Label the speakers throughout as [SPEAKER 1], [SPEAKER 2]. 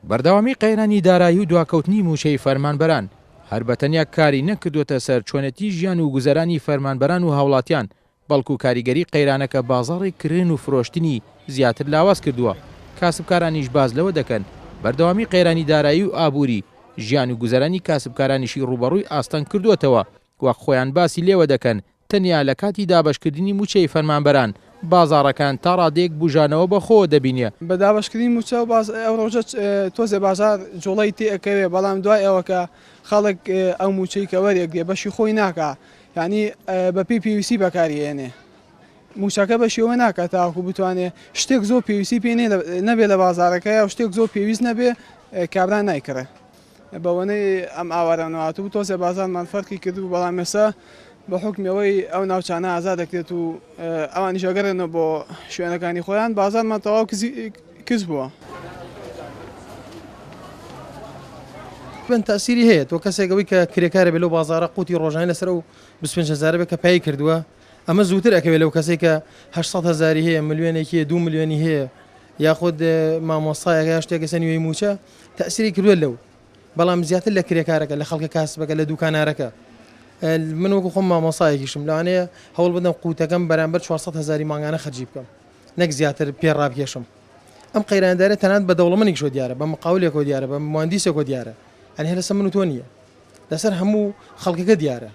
[SPEAKER 1] بەردەوامی قەیرانی دارایی و دواکەوتنی مووچەی فەرمانبەران، هەر بە تەنیا کاری نەکردووەتە سەر چۆنێتی ژیان و گوزەرانی فەرمانبەران و هاوڵاتیان، بەڵکو کاریگەری قەیرانەکە بازاڕی کڕین و فرۆشتنی زیاتر لاواز کردووە، کاسبکارانیش باس لەوە دەکەن، بەردەوامی قەیرانی دارایی و ئابووری، ژیان و گوزەرانی کاسبکارانیشی ڕووبەڕووی ئاستەنگ کردووەتەوە، وەک خۆیان باسی لێوە دەکەن، تەنیا لە کاتی دابەشکردنی مووچەی فەرمانبەران، بازاڕەکان تا ڕادەیەک بوژانەوە بەخۆوە دەبینێ.
[SPEAKER 2] بە دابەشکردنی مووچە ئەو ڕۆژە تۆزێ بازاڕ جوڵەی تێ ئەکەوێ، بەڵام دوای ئەوە کە خەڵک ئەو مووچەی کە وەریئەگرێ بەشی خۆی ناکا، یانی بە پێی پێویستی بەکاری ئێنێ. مووچەکە بە شێوە ناکا تاوەکو بتوانێ شتێک زۆر پێویستی پێ نەبێ لە بازاڕەکەیا و شتێک زۆر پێویست نەبێ کابرا نایکڕێ. بەوەنەی ئەم ئاوارانەوە هاتبوو تۆزێ بازاڕمان فەرقی کردبوو، بەڵام ئێستا بە حوکمی ئەوەی ئەو ناوچانە ئازاد دەکرێت و ئەوانیش ئەگەڕێنەوە بۆ شوێنەکانی خۆیان بازاڕمان تەواو کز بووە.
[SPEAKER 3] بن تەئسیری هەیە تۆ کەسێک ئەوەی کە کرێکارە بێ لەو بازاڕە قوتی ڕۆژانەی لەسەر ئەو 25 هەزارە بێ کە پای کردووە ئەمە زووتر ئەکەوێ لەو کەسێک کە 800 هەزاری هەیە ملیۆنێکی هەیە دوو ملیۆنی هەیە یاخود مامۆستایەکە یا شتێک ئێستا نیوەی مووچە تەئسیری کردووە لەو بەڵام زیاتر لە کرێکارەکە لە خەڵکە کاسبەکە لە دوکانارەکە من وەکو خۆم مامۆسایەکیشم لەوانەیە هەوڵ بدەم قوتەکەم بەرامبەر 400 هەزاری مانگانە خەرجی بکەم نەک زیاتر پێ ڕابکێشم ئەم قەیرانەدارە تەنانەت بە دەوڵەمەنێکیشەوە دیارە بە مقاولێکەوە دیارە بە مهندیسێکەوە دیارە یانی هەر لەسەر من و تۆ نییە لەسەر هەموو خەڵکەکە دیارە.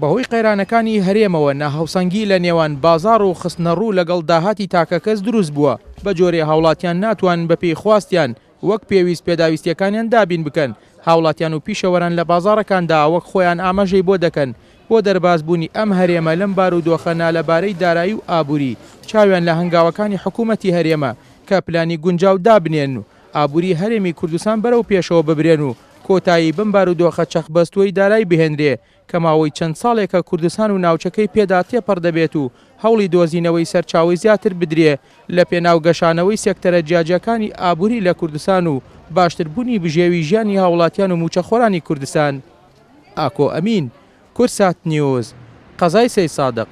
[SPEAKER 1] بەهۆی قەیرانەکانی هەرێمەوە ناهاوسەنگی لە نێوان بازاڕ و خستنەڕوو لەگەڵ داهاتی تاکەکەس دروست بووە، بەجۆرێ هاوڵاتیان ناتوانن بەپێی خواستیان وەک پێویست پێداویستیەکانیان دابین بکەن، هاوڵاتیان و پیشەوەران لە بازاڕەکاندا وەک خۆیان ئاماژەی بۆ دەکەن بۆ دەربازبوونی ئەم هەرێمە لەم بارودۆخە نالەبارەی دارایی و ئابووری چاویان لە هەنگاوەکانی حکوومەتی هەرێمە کە پلانی گونجاو دابنێن و ئابووری هەرێمی کوردستان بەرەو پێشەوە ببرێن و کۆتایی بەم بارودۆخە چەقبەستووەی دارای بهێنرێ کە ماوەی چەند ساڵێکە کوردستان و ناوچەکەی پێدا تێپەڕ دەبێت و هەوڵی دۆزینەوەی سەرچاوەی زیاتر بدرێ لە پێناو گەشانەوەی سێکتەرە جیاجیاکانی ئابووری لە کوردستان و باشتربوونی بژێوی ژیانی هاوڵاتیان و مووچەخۆرانی کوردستان. ئاکۆ ئەمین، کوردسات نیوز، قەزای سەیدسادق.